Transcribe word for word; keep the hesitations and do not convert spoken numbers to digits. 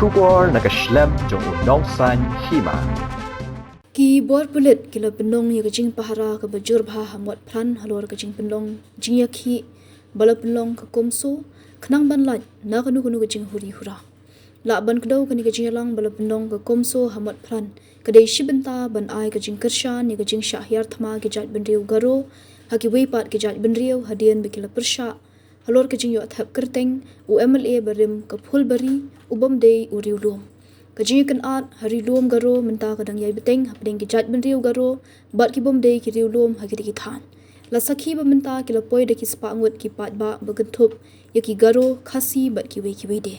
Khubor na ka shlem jong u Nongsaiñ Hima. Ki bor pulit ki la pynlong ïa ka jingpahara kaba jur bha ha Motphran halor ka jingpynlong jingïakhih ba la pynlong ka CoMSO khnang ban lait na kano kano ka jinghuri hura. Lah ban kdew kane ka jingïalang ba la pynlong ka CoMSO ha Motphran ka dei shi bynta ban ai ka jingkyrshan ïa ka jingshah hiar thma ki jaitbynriew Garo ha kiwei pat ki jaitbynriew hadien ba ki la pyrshah halor ka jingïoh thep kyrteng u MLA barim ka Phulbari u bym dei u riewlum. Ka jingïakynad ha riewlum Garo mynta ka dang ïai bteng hapdeng ki jaitbynriew Garo bad ki bym dei ki riewlum ha kitei ki thaiñ. La sakhi ba mynta ki la poi da ki spah ngut ki paidbah ba kynthup ïa ki Garo, Khasi bad kiwei kiwei de.